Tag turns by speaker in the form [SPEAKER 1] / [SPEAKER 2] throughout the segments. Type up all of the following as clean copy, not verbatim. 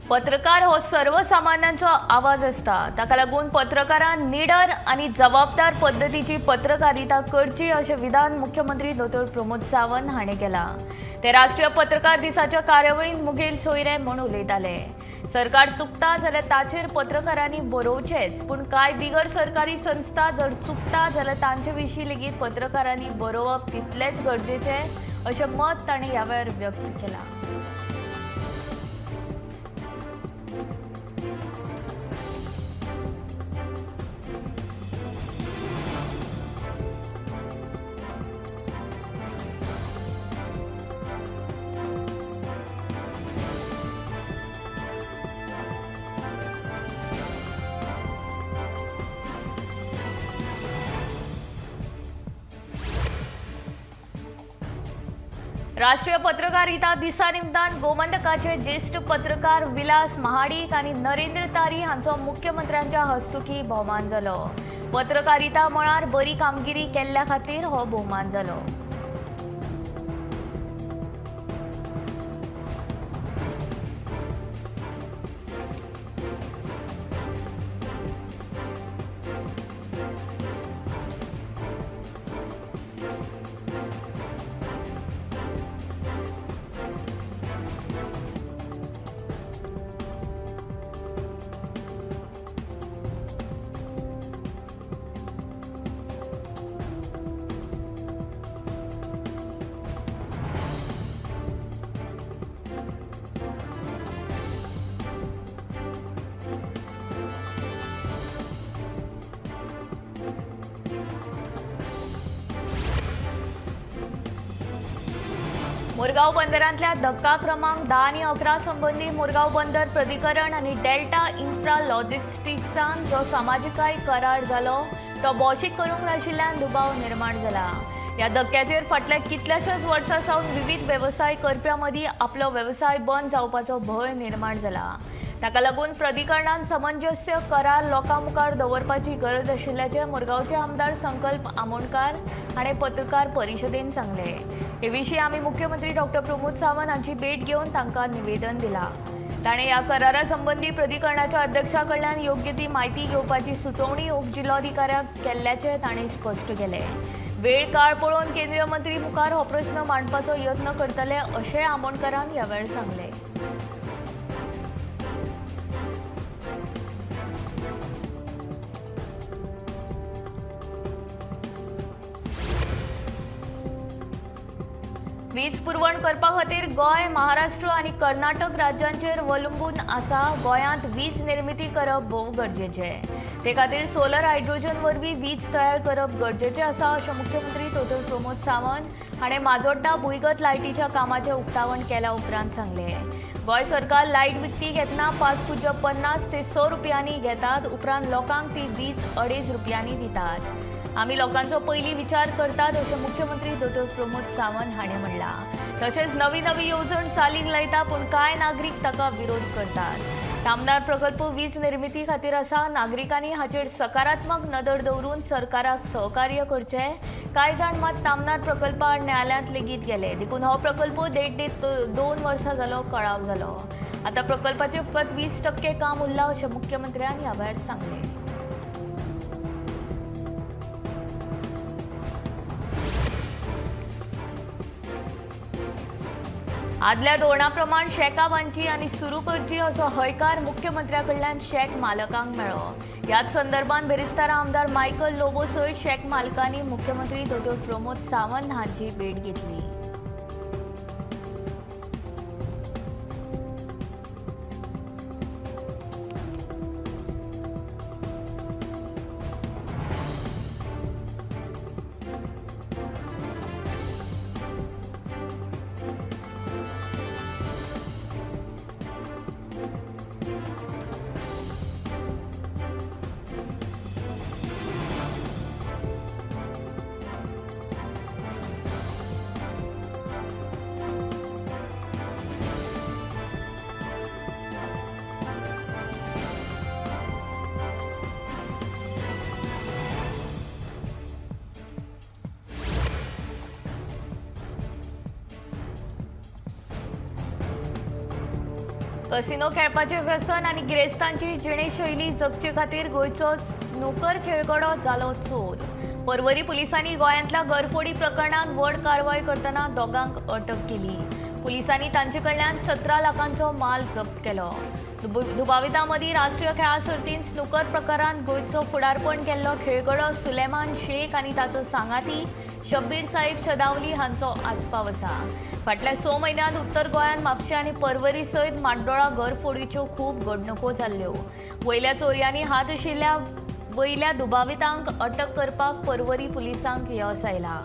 [SPEAKER 1] पत्रकार हो सर्वसामान्यांचो आवाज आसता। ताका लागून पत्रकारान निडर आनी जबाबदार पद्दतीची पत्रकारिता करची अशें विधान मुख्यमंत्री दोतोर प्रमोद सावंत हाणें केलां। ते राष्ट्रीय पत्रकार दिसाच्या कार्यावळींत मुखेल सोयरे म्हूण उलयताले। सरकार चुकता जाल्यार ताचेर पत्रकारांनी बरोवचेंच, पूण कांय बिगर सरकारी संस्था जर चुकता जाल्यार तांचे विशीं लेगीत पत्रकारांनी बरोवप तितलेंच गरजेचें अशें मत ताणें ह्या वेळार व्यक्त केलां। राष्ट्रीय पत्रकारिता दिसा निमतान गोमंतकाचे ज्येष्ठ पत्रकार विलास महाडीक आनी नरेंद्र तारी हांचो मुख्यमंत्र्यांच्या हस्तुकी भोवमान जालो। पत्रकारिता मळार बरी कामगिरी केल्ल्या खातीर हो भोवमान जालो। मुरगांव बंदरांतल्या धक्का क्रमांक 10 आनी 11 संबंदी मुरगांव बंदर प्राधिकरण आनी डेल्टा इन्फ्रा लॉजिस्टिक्सान जो सामाजिकाय करार जालो तो भौशीक करूंक नाशिल्ल्यान दुबाव निर्माण जाला। ह्या धक्क्याचेर फाटल्या कितल्याशाच वर्सां सावन विविध वेवसाय करप्यां मदीं आपलो वेवसाय बंद जावपाचो भंय निर्माण जाला। ताका लागून प्राधिकरणान समंजस्य करार लोकां मुखार दवरपाची गरज आशिल्ल्याचें मुरगांवचे आमदार संकल्प आमोणकार हाणें पत्रकार परिशदेन सांगलें। हे विशीं आमी मुख्यमंत्री डॉक्टर प्रमोद सावंत हांची भेट घेवन तांकां निवेदन दिलां। ताणें ह्या करारा संबंदी प्राधिकरणाच्या अध्यक्षा कडल्यान योग्य ती म्हायती घेवपाची सुचोवणी उपजिल्लोधिकाऱ्याक केल्ल्याचें ताणें स्पश्ट केलें। वेळ काळ पळोवन केंद्रीय मंत्री मुखार हो प्रस्न मांडपाचो यत्न करतले अशें आमोणकारान ह्या वेळार सांगलें। वीज पुरवण करपा खातीर गोंय, महाराष्ट्र आनी कर्नाटक राज्यांचेर अवलंबून आसा। गोंयांत वीज निर्मिती करप भोव गरजेचें, ते खातीर सोलर हायड्रोजन वरवीं वीज तयार करप गरजेचें आसा अशें मुख्यमंत्री दोतोर प्रमोद सावंत हाणें माजोड्डा भुंयगत लायटीच्या कामाचें उक्तावण केल्या उपरांत सांगलें। गोंय सरकार लायट विकती घेतना 5.50 ते 6 रुपयांनी घेतात, उपरांत लोकांक ती वीज 2.5 रुपयांनी दितात। आमी लोकांचो पयलीं विचार करतात अशें मुख्यमंत्री दोतोर प्रमोद सावंत हाणें म्हणलां। तशेंच नवी नवी येवजण चालीक लायता, पूण कांय नागरीक ताका विरोध करतात। तामनार प्रकल्प वीज निर्मिती खातीर आसा, नागरिकांनी हाचेर सकारात्मक नदर दवरून सरकाराक सहकार्य करचें। कांय जाण मात तामनार प्रकल्पा आड न्यायालयांत लेगीत गेले, देखून हो प्रकल्प 1.5 ते 2 वर्सां जालो कळाव जालो। आतां प्रकल्पाचें फकत 20% काम उरलां अशें मुख्यमंत्र्यान ह्या वेळार सांगलें। आदल्या धोरणा प्रमाण शॅकां बांदची आनी सुरू करची असो हयकार मुख्यमंत्र्या कडल्यान शॅक मालकांक मेळ्ळो। ह्याच संदर्भात बिरेस्तारा आमदार मायकल लोबो सयत शॅक मालकांनी मुख्यमंत्री दोतोर प्रमोद सावंत हांची भेट घेतली। कसिनो खेळपाचें व्यसन आनी गिरेस्तांची जिणेशैली जगचे खातीर गोंयचो स्नूकर खेळगडो जालो चोर. पर्वरी पुलिसांनी गोंयांतल्या घरफोडी प्रकरणांत व्हड कारवाय करतना दोगांक अटक केली. पुलिसांनी तांचे कडल्यान 17 लाखांचो माल जप्त केलो. दुबावितां मदीं राष्ट्रीय खेळां सर्तींत स्नूकर प्रकारांत गोंयचो फुडारपण केल्लो खेळगडो सुलेमान शेख आनी ताचो सांगाती शब्बीर साहेब शदावली हांचो आस्पाव आसा. फाटल्या 6 म्हयन्यांत उत्तर गोंयांत म्हापशें आनी पर्वरी सयत माड्डोळा घरफोडीच्यो खूब घडणुको जाल्ल्यो. वयल्या चोरयांनी हात आशिल्ल्या वयल्या दुबावितांक अटक करपाक पर्वरी पुलिसांक येस आयला.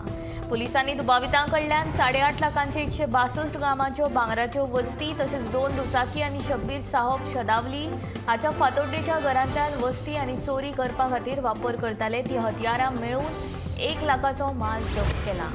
[SPEAKER 1] पुलिसांनी दुबावितां कडल्यान 8.5 लाखांचे 162 ग्रामाच्यो भांगराच्यो वस्ती तशेंच 2 दुचाकी आनी शब्बीर साहब शदावली हाच्या फातोड्डेच्या घरांतल्यान वस्ती आनी चोरी करपा खातीर वापर करताले ती हत्यारां मेळून 1 लाखाचो माल जप्त केला.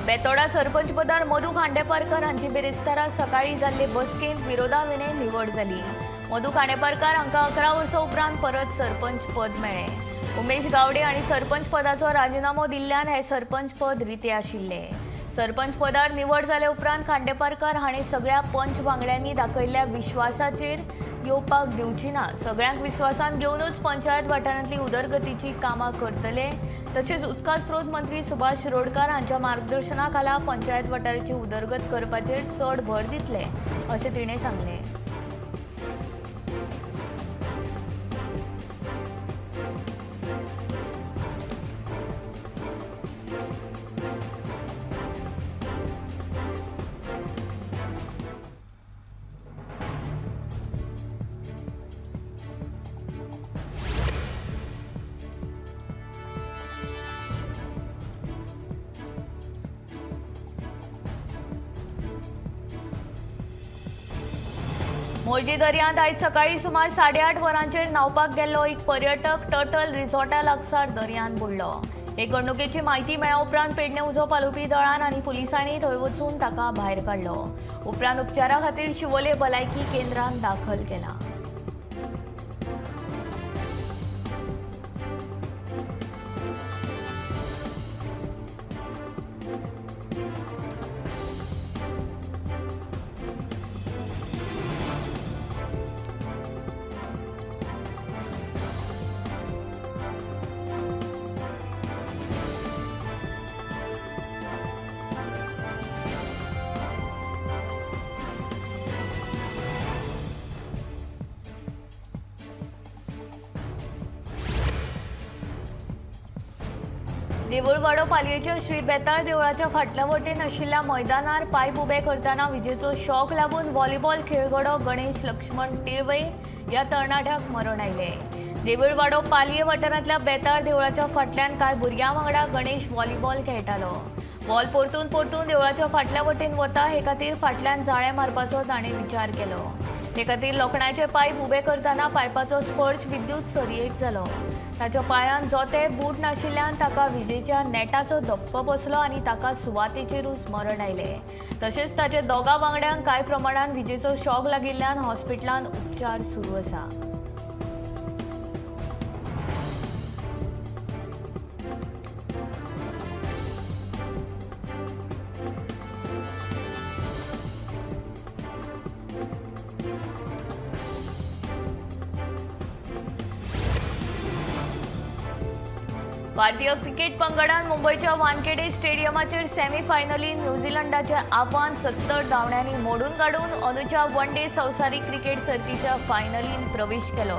[SPEAKER 1] बेतोडा सरपंच पदार मधू खांडेपारकर हांची बिरेस्तारा सकाळी जाल्ले बसकेंत विरोधा विणें निवड जाली. मधू खांडेपारकर हांकां 11 वर्सां उपरांत परत सरपंच पद मेळ्ळें. उमेश गावडे आनी सरपंच पदाचो राजिनामो दिल्ल्यान हे सरपंच पद रितें आशिल्लें. सरपंच पदार निवड जाले उपरांत खांडेपारकर हांणी सगळ्या पंच वांगड्यांनी दाखयल्ल्या विश्वासाचेर येवपाक दिवची ना. सगळ्यांक विस्वासांत घेवनूच पंचायत वाठारांतली उदरगतीची कामां करतले. तशेंच उदका स्रोत मंत्री सुभाष शिरोडकर हांच्या मार्गदर्शना खाला पंचायत वाठाराची उदरगत करपाचेर चड भर दितले अशें तिणें सांगलें. मोरजी दर्यांत आयज सकाळी सुमार 8:30 वरांचेर न्हांवपाक गेल्लो एक पर्यटक टर्टल रिसॉर्टा लागसार दर्यांत बुडलो. हे घडणुकेची म्हायती मेळ्ळ्या उपरांत पेडणे उजो पालोवपी दळान आनी पुलिसांनी थंय वचून ताका भायर काडलो. उपरांत उपचारा खातीर शिवोले भलायकी केंद्रांत दाखल केला. देवळवाडो पालयेच्या श्री बेताळ देवळाच्या फाटल्या वटेन आशिल्ल्या मैदानार पायप उबे करतना विजेचो शॉक लागून व्हॉलीबॉल खेळगडो गणेश लक्ष्मण टिळवे ह्या तरणाट्याक मरण आयलें. देवळवाडो पालये वाठारांतल्या बेताळ देवळाच्या फाटल्यान कांय भुरग्यां वांगडा गणेश व्हॉलीबॉल खेळटालो. बॉल परतून परतून देवळाच्या फाटल्या वटेन वता हे खातीर फाटल्यान जाळें मारपाचो ताणें विचार केलो. ते खातीर लोखणाचे पायप उबे करतना पायपाचो स्पर्श विद्युत सरयेक जालो. ताच्या पांयांत जोते बूट नाशिल्ल्यान ताका विजेच्या नेटाचो धपको बसलो आनी ताका सुवातेचेरूच मरण आयलें. तशेंच ताच्या दोगां वांगड्यांक कांय प्रमाणान विजेचो शॉक लागिल्ल्यान हॉस्पिटलांत उपचार सुरू आसा. भारतीय क्रिकेट पंगडान मुंबयच्या वानखेडे स्टेडियमाचेर सेमीफायनलींत न्यूझीलंडाचें आव्हान 70 धांवड्यांनी मोडून काडून अंदूच्या वन डे संवसारीक क्रिकेट सर्तीच्या फायनलींत प्रवेश केलो.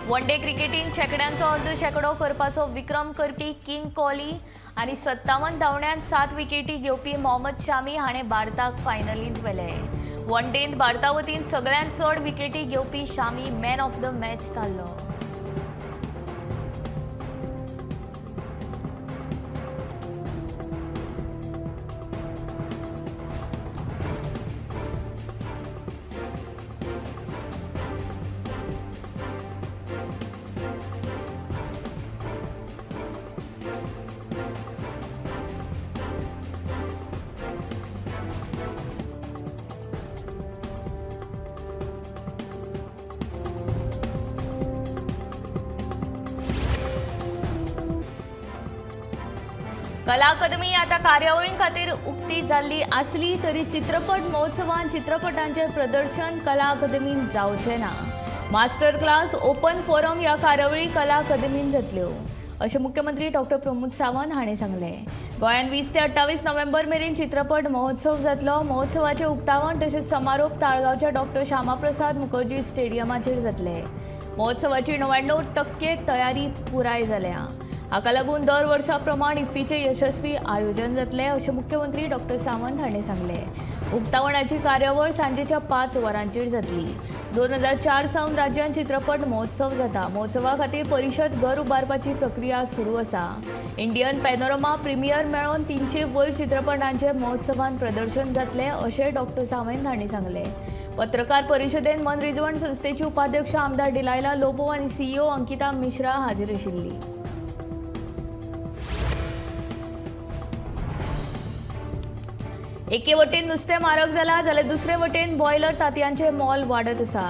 [SPEAKER 1] वन डे क्रिकेटींत शेंकड्यांचो अर्द शेंकडो करपाचो विक्रम करपी किंग कोहली आनी 57 धांवड्यांत 7 विकेटी घेवपी मोहम्मद शामी हाणें भारताक फायनलींत व्हेलें. वन डेंत भारता वतीन सगळ्यांत चड विकेटी घेवपी Shami man of the match थारलो. कला अकादमी आतां कार्यावळी खातीर उक्ती जाल्ली आसली तरी चित्रपट महोत्सवान चित्रपटांचें प्रदर्शन कला अकादमीन जावचें ना। मास्टर क्लास, ओपन फोरम ह्या कार्यावळी कला अकादमीन जातल्यो अशें मुख्यमंत्री डॉक्टर प्रमोद सावंत हांणी सांगलें। गोंयांत 20 ते 28 नोव्हेंबर मेरेन चित्रपट महोत्सव जातलो। महोत्सवाचें उक्तावण तशेंच समारोप ताळगांवच्या डॉक्टर श्यामाप्रसाद मुखर्जी स्टेडियमाचेर जातले। महोत्सवाची 99% तयारी पुराय जाल्या। हाका लागून दर वर्सा प्रमाण इफ्फीचें यशस्वी आयोजन जातलें अशें मुख्यमंत्री डॉक्टर सावंत हांणी सांगलें। उक्तावणाची कार्यावळ सांजेच्या 5 वरांचेर जातली। 2004 सावन राज्यांत चित्रपट महोत्सव जाता। महोत्सवा खातीर परिशद घर उबारपाची प्रक्रिया सुरू आसा। इंडियन पॅनोरमा प्रिमियर मेळोवन 300 वयर चित्रपटांचें महोत्सवान प्रदर्शन जातलें अशें डॉक्टर सावंत हांणी सांगलें। पत्रकार परिशदेन मनरिजवण संस्थेची उपाध्यक्ष आमदार डिलायला लोबो आनी सीईओ अंकिता मिश्रा हाजीर आशिल्ली। एके वटेन नुस्तें म्हारग जाला जाल्यार दुसरे वटेन बॉयलर तांतयांचें मोल वाडत आसा।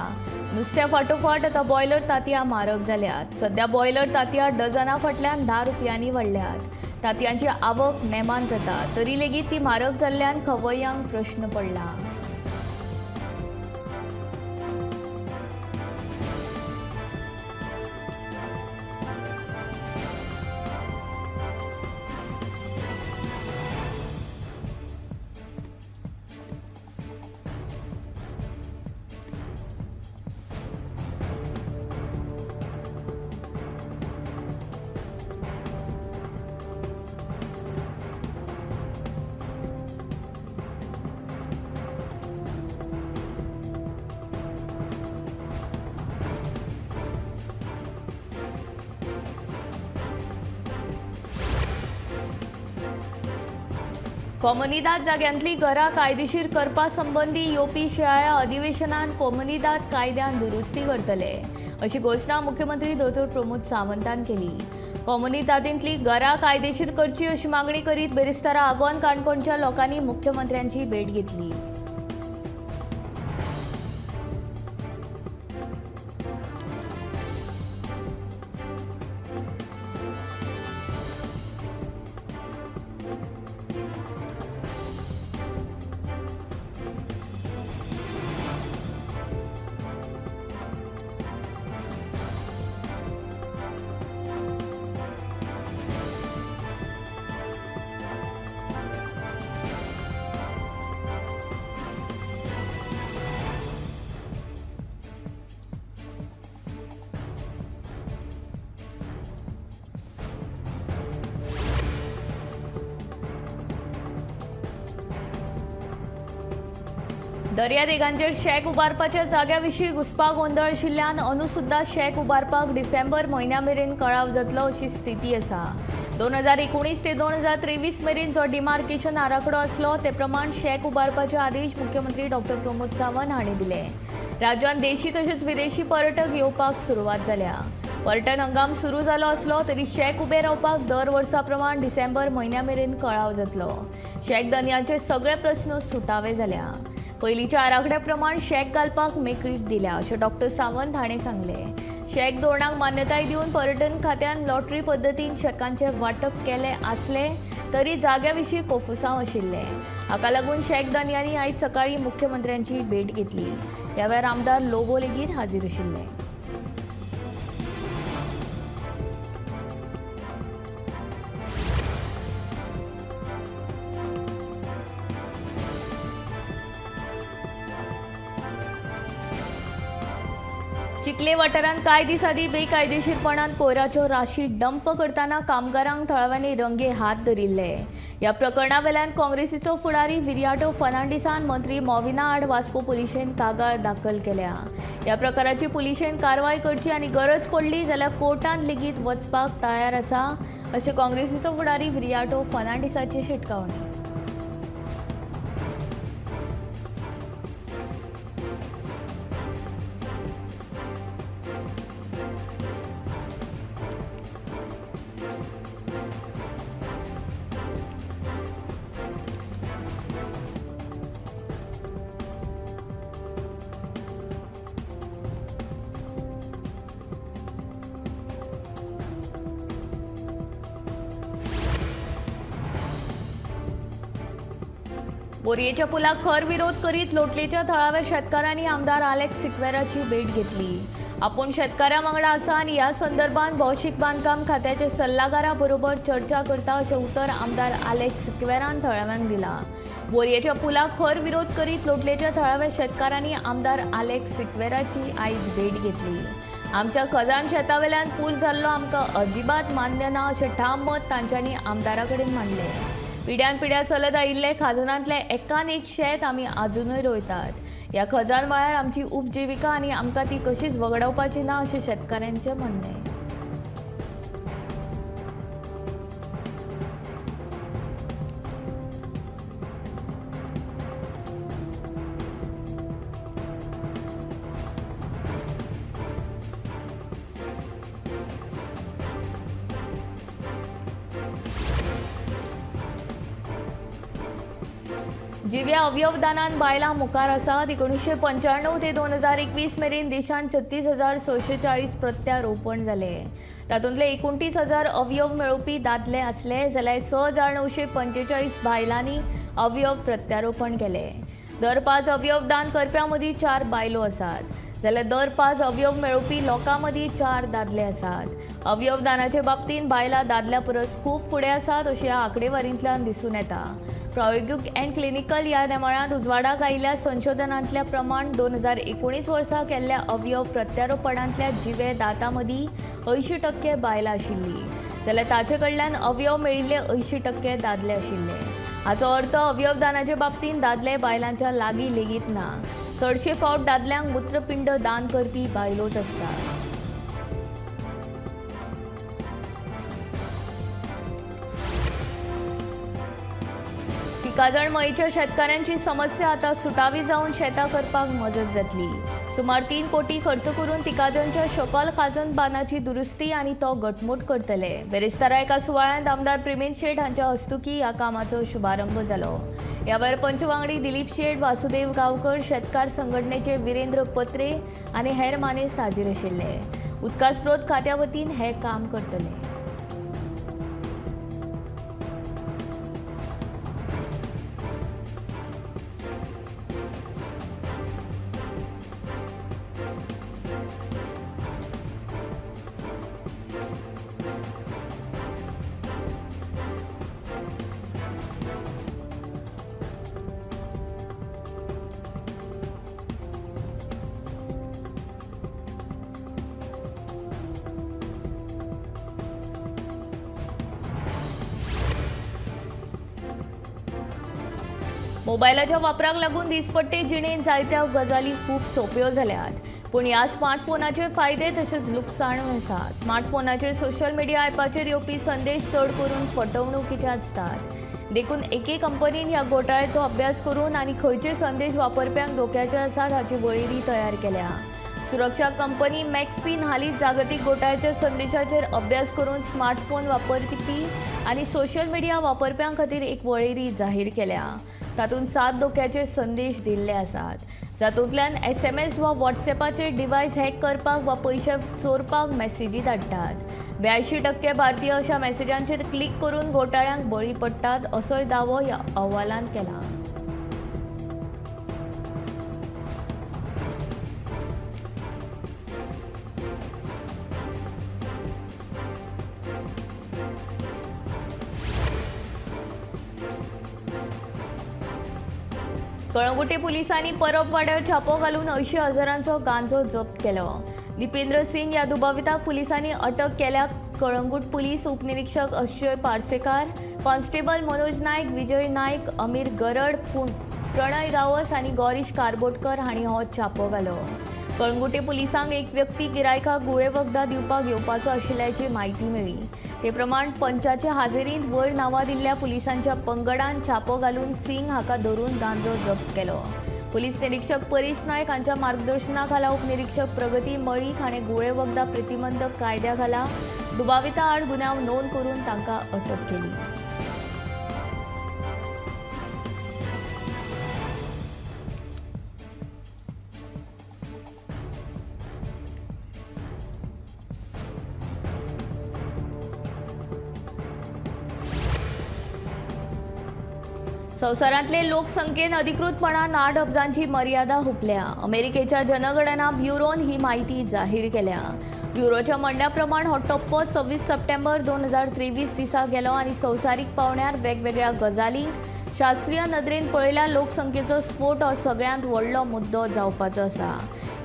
[SPEAKER 1] नुस्त्या फाटोफाट आतां बॉयलर तांतयां म्हारग जाल्यात। सद्या बॉयलर तांतयां डजना फाटल्यान 10 रुपयांनी वाडल्यात। तांतयांची आवक नेमान जाता तरी लेगीत ती म्हारग जाल्ल्यान खवय्यांक प्रश्न पडला। कोमुनिदाद जाग्यांतली घरां कायदेशीर करपा संबंदी येवपी शिंयाळ्या अधिवेशनान कोमुनिदाद कायद्यान दुरुस्ती करतले अशी घोशणा मुख्यमंत्री दोतोर प्रमोद सावंतान केली। कोमुनिदादींतली घरां कायदेशीर करची अशी मागणी करीत बेरेस्तारा आगोंद काणकोणच्या लोकांनी मुख्यमंत्र्यांची भेट घेतली। दर्यादेगांचेर शॅक उबारपाच्या जाग्या विशीं घुसपा गोंदळ आशिल्ल्यान अंदू सुद्दां शॅक उबारपाक डिसेंबर म्हयन्या मेरेन कळाव जातलो अशी स्थिती आसा। 2019 ते 2023 मेरेन जो डिमार्केशन आराखडो आसलो ते प्रमाण शॅक उबारपाचे आदेश मुख्यमंत्री डॉक्टर प्रमोद सावंत हांणी दिले। राज्यांत देशी तशेंच विदेशी पर्यटक येवपाक सुरवात जाल्या। पर्यटन हंगाम सुरू जालो आसलो तरी शॅक उबे रावपाक दर वर्सा प्रमाण डिसेंबर म्हयन्या मेरेन कळाव जातलो। शॅक धनयांचे सगळे प्रस्न सुटावे जाल्या। पयलींच्या आराखड्या प्रमाण शॅक घालपाक मेकळीक दिल्या अशें डॉक्टर सावंत हांणी सांगलें। शॅक धोरणाक मान्यताय दिवन पर्यटन खात्यान लॉटरी पद्दतीन शॅकांचें वांटप केलें आसलें तरी जाग्या विशीं कोफुसांव आशिल्लें। हाका लागून शॅक धनयांनी आयज सकाळीं मुख्यमंत्र्यांची भेट घेतली। ह्या वेळार आमदार लोबो लेगीत हाजीर आशिल्ले। चिखले वाठारांत कांय दीस आदीं बेकायदेशीरपणान कोयराच्यो राशी डंप करतना कामगारांक थळाव्यांनी रंगे हात धरिल्ले। ह्या प्रकरणा वेल्यान काँग्रेसीचो फुडारी विरियाटो फर्नांडीसान मंत्री मॉविना आड वास्को पुलिशेन कागाळ दाखल केल्या। ह्या प्रकाराची पुलिशेन कारवाय करची आनी गरज पडली जाल्यार कोर्टांत लेगीत वचपाक तयार आसा अशें काँग्रेसीचो फुडारी विरियाटो फर्नांडीसाची शिटकावणी। बोरयेच्या पुलाक खर विरोध करीत लोटलेच्या थळाव्या शेतकारांनी आमदार आलेक्स सिक्वेराची भेट घेतली। आपूण शेतकारां वांगडा आसा आनी ह्या संदर्भात भौशीक बांदकाम खात्याचे सल्लागारा बरोबर चर्चा करता अशें उतर आमदार आलेक्स सिक्वेरान थळाव्यांक दिलां। बोरयेच्या पुलाक खर विरोध करीत लोटलेच्या थळाव्या शेतकारांनी आमदार आलेक्स सिक्वेराची आयज भेट घेतली। आमच्या खजान शेतावेल्यान पूल जाल्लो आमकां अजिबात मान्य ना अशें ठाम मत तांच्यांनी आमदारा कडेन मांडलें। पिड्यान पिड्या चलत आयिल्ले खाजनांतले एकान एक शेत आमी आजुनूय रोयतात। ह्या खजान म्हळ्यार आमची उपजिविका आनी आमकां ती कशीच वगडावपाची ना अशें शेतकारांचें म्हणणें। जिव्या अवयवदानान बायलां मुखार आसात। 1995 ते 2021 मेरेन देशांत 36,640 प्रत्यारोपण जाले। तातूंतले 29,000 अवयव मेळोवपी दादले आसले जाल्यार 6,945 बायलांनी अवयव प्रत्यारोपण केले। दर 5 अवयवदान करप्यां मदीं 4 बायलो आसात जाल्यार दर 5 अवयव मेळोवपी लोकां मदीं 4 दादले आसात। अवयवदानाचे बाबतींत बायलां दादल्या परस खूब फुडें आसात अशी ह्या आंकडेवारींतल्यान दिसून येता। प्रायोगिक अँड क्लिनिकल ह्या नेमाळ्यांत उजवाडाक आयिल्ल्या संशोधनांतल्या प्रमाण 2019 वर्सा केल्ल्या अवयव प्रत्यारोपणांतल्या जिवे दातां मदीं 80% बायलां आशिल्लीं जाल्यार ताचे कडल्यान अवयव मेळिल्ले 80% दादले आशिल्ले। हाचो अर्थ अवयवदानाचे बाबतींत दादले बायलांच्या लागीं लेगीत ना। चडशे फावट दादल्यांक मूत्रपिंड दान करपी बायलोच आसतात। तिकाजण मयेच्या शेतकारांची समस्या आता सुटावी जावन शेतां करपाक मजत जातली। सुमार 3 कोटी खर्च करून तिकाजणच्या शकल खाजन बांदाची दुरुस्ती आनी तो घटमूट करतले। बेरेस्तारा एका सुवाळ्यांत आमदार प्रेमेंद शेट हांच्या हस्तुकी ह्या कामाचो शुभारंभ जालो। ह्या वेळार पंचवांगडी दिलीप शेट, वासुदेव गांवकर, शेतकार संघटनेचे विरेंद्र पत्रे आनी हेर मानेस्त हाजीर आशिल्ले। उदका स्रोत खात्या वतीन हें काम करतले। मोबायलाच्या वापराक लागून दिसपट्टे जिणेंत जायत्या गजाली खूब सोंप्यो जाल्यात, पूण ह्या स्मार्टफोनाचे फायदे तशेंच लुकसाणूय आसा। स्मार्टफोनाचेर सोशल मिडिया ॲपाचेर येवपी संदेश चड करून फटवणुकीचे आसतात, देखून एके कंपनीन ह्या घोटाळ्याचो अभ्यास करून आनी खंयचे संदेश वापरप्यांक धोक्याचे आसात हाची वळेरी तयार केल्या। सुरक्षा कंपनी मॅकफीन हालींच जागतीक घोटाळ्याच्या संदेशाचेर अभ्यास करून स्मार्टफोन वापरपी आनी सोशल मिडिया वापरप्यां खातीर एक वळेरी जाहीर केल्या। तातूंत 7 धोक्याचे संदेश दिल्ले आसात, जातूंतल्यान SMS वा व्हॉट्सएपाचेर डिवायस हॅक करपाक वा पयशे चोरपाक मॅसेजी धाडटात। 82% भारतीय अशा मॅसेजांचेर क्लिक करून घोटाळ्यांक बळी पडटात असोय दावो ह्या अहवालांत केला। कळंगुटे पुलिसांनी परब वाड्यार छापो घालून 80,000 गांजो जप्त केलो। दीपेंद्र सिंग ह्या दुबाविताक पुलिसांनी अटक केल्या। कळंगूट पुलीस उपनिरीक्षक अक्षय पार्सेकार, कॉन्स्टेबल मनोज नायक, विजय नायक, अमीर गरड, प्रणय गावस आनी गौरीश कारबोटकर हांणी हो छापो घालो। कळंगुटे पुलिसांक एक व्यक्ती गिरायकाक गुळे वखदां दिवपाक येवपाचो आशिल्ल्याची म्हायती मेळ्ळी। ते प्रमाण पंचाचे हाजेरींत वयर नांवां दिल्ल्या पुलिसांच्या पंगडान छापो घालून सिंग हाका धरून गांजो जप्त केलो। पुलीस निरीक्षक परेश नायक हांच्या मार्गदर्शना खाला उपनिरीक्षक प्रगती मळीक हाणें गुळे वखदां प्रतिबंधक कायद्या खाला दुबाविता आड गुन्यांव नोंद करून तांकां अटक केली। संवसारांतले लोकसंख्येन अधिकृतपणान 8 अब्जांची मर्यादा हुपल्या. अमेरिकेच्या जनगणना ब्युरोन ही माहिती जाहीर केल्या. ब्युरोच्या म्हणण्या प्रमाण हो टप्पो 26 सप्टेंबर 2023 दिसा गेलो आनी संवसारीक पावण्यार वेगवेगळ्या गजालींक शास्त्रीय नदरेन पळयल्यार लोकसंख्येचो स्फोट हो सगळ्यांत व्हडलो मुद्दो जावपाचो आसा.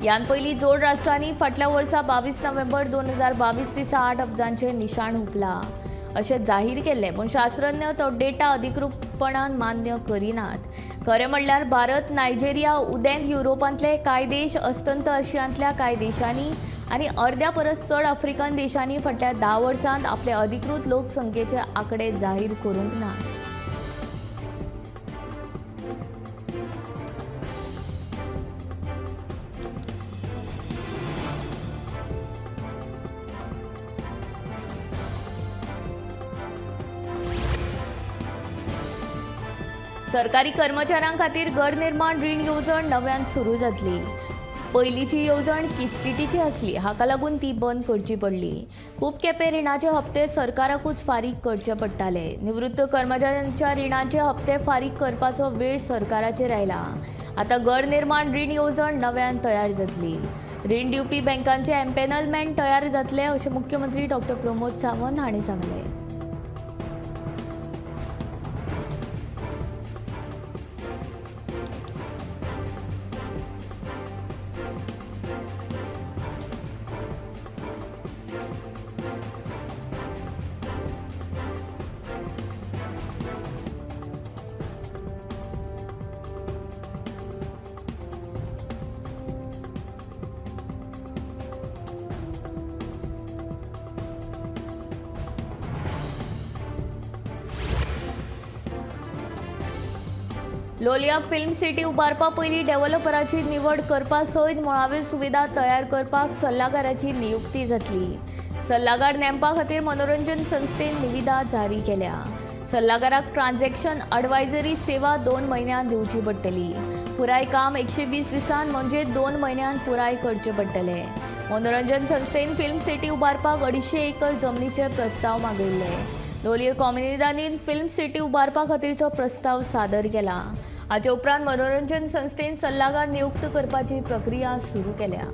[SPEAKER 1] ह्यान पयलीं जोड राष्ट्रांनी फाटल्या वर्सा 22 नोव्हेंबर 2022 दिसा 8 अब्जांचें निशाण हुपला अशें जाहीर केल्लें, पूण शास्त्रज्ञ तो डेटा अधिकृतपणान मान्य करिनात. खरें म्हणल्यार भारत, नायजेरिया, उदेंत युरोपांतले कांय देश, अस्तंत आशियांतल्या कांय देशांनी आनी अर्द्या परस चड आफ्रिकन देशांनी फाटल्या 10 वर्सांत आपले अधिकृत लोकसंख्येचे आंकडे जाहीर करूंक ना. सरकारी कर्मचाऱ्यां खातीर घरनिर्माण रीण येवजण नव्यान सुरू जातली. पयलींची येवजण किचकिटीची आसली, हाका लागून ती बंद करची पडली. खूब खेपे रिणाचे हप्ते सरकाराकूच फारीक करचे पडटाले. निवृत्त कर्मचाऱ्यांच्या रिणाचे हप्ते फारीक करपाचो वेळ सरकाराचेर आयला. आतां घरनिर्माण रीण येवजण नव्यान तयार जातली. रीण दिवपी बँकांचे एम्पेनलमेंट तयार जातले अशें मुख्यमंत्री डॉक्टर प्रमोद सावंत हांणी सांगलें. लोलिया फिल्म सिटी उबारपा पयलीं डेव्हलपराची निवड करपा सयत मुळाव्यो सुविधा तयार करपाक सल्लागाराची नियुक्ती जातली. सल्लागार नेमपा खातीर मनोरंजन संस्थेन निविदा जारी केल्या. सल्लागाराक ट्रान्झॅक्शन एडवायजरी सेवा 2 म्हयन्यांत दिवची पडटली. पुराय काम 120 दिसांत म्हणजे 2 म्हयन्यांत पुराय करचें पडटलें. मनोरंजन संस्थेन फिल्म सिटी उबारपाक 250 एकर जमनीचे प्रस्ताव मागयल्ले. लोलये कॉमुनिदादीन फिल्म सिटी उबारपा खातीरचो प्रस्ताव सादर केला. हाचे उपरांत मनोरंजन संस्थेन सल्लागार नियुक्त करपाची प्रक्रिया सुरू केल्या.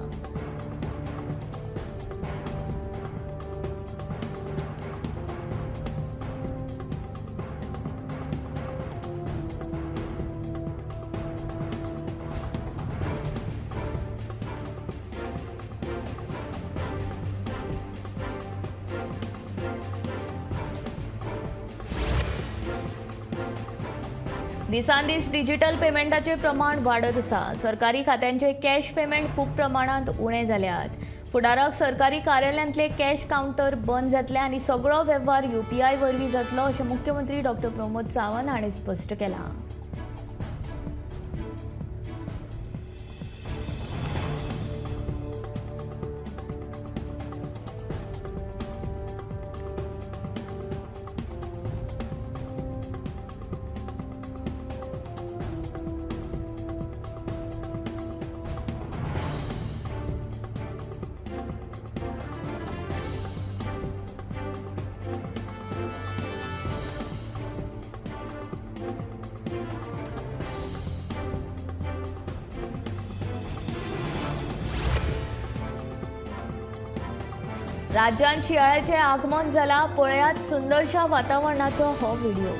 [SPEAKER 1] दिसान दीस डिजिटल पेमेंटाचे प्रमाण वाडत आसा. सरकारी खात्यांचे कॅश पेमेंट खूब प्रमाणांत उणे जाल्यात. फुडाराक सरकारी कार्यालयांतले कॅश कावंटर बंद जातले आनी सगळो वेव्हार यूपीआय वरवीं जातलो अशें मुख्यमंत्री डॉक्टर प्रमोद सावंत हांणी स्पश्ट केलां. राज्यांत शिंयाळ्याचें आगमन जालां. पळयात सुंदरशा वातावरणाचो हो व्हिडिओ.